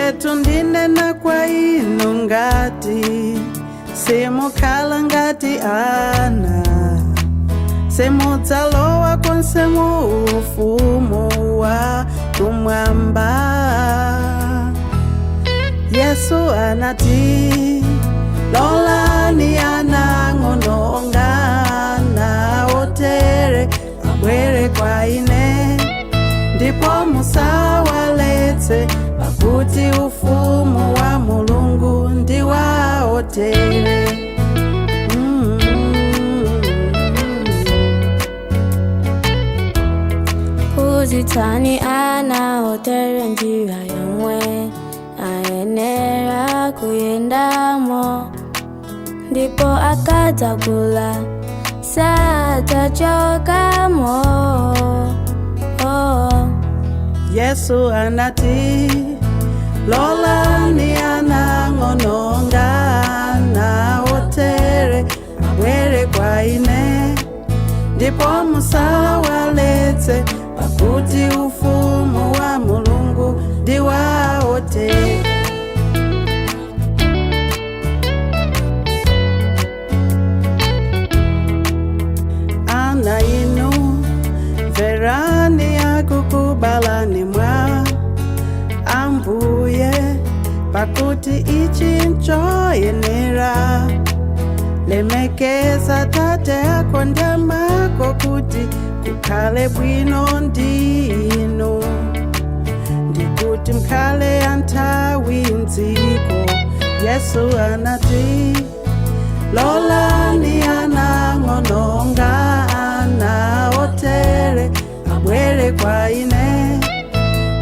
Indetu ndinena kwa inu ngati simukhala ngati ana, simudzalowa konse mu ufumu wa kumwamba. Yesu anati, lolani ana ang'ono onga ana otere abwere kwa ine, ndipo musawaletse, pakuti ufumu wa Mulungu ndi wa otere. Phunzitsani ana otere njira yomwe ayenera kuyendamo, ndipo akadzakula sadzachokamo, oh. Yesu anati, lolani ana ang'ono onga ana otere abwere kwa ine, ndipo musawaletse, pakuti ufumu wa Mulungu ndi wa otere. Ana inu, mverani akukubalani mwa Ambuye, pakuti ichi nchoyenera. Lemekeza tate ako ndi amako, kuti kukhale bwino ndi inu, ndikuti mkhale anthawi mdziko. Yesu anati, lolani ana ang'ono onga ana otere abwere kwa ine,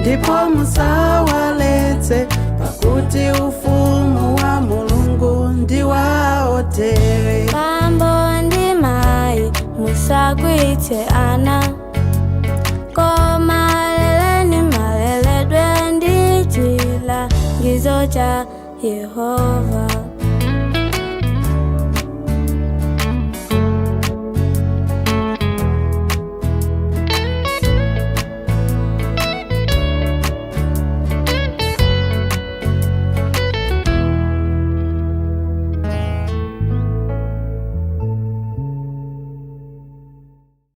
ndipo musawaletse, pakuti ufumu wa Mulungu ndi wa otere. Bambo ndi mayi, musakwiyitse ana, koma alereni maleredwe ndi chilangizo cha Yehova.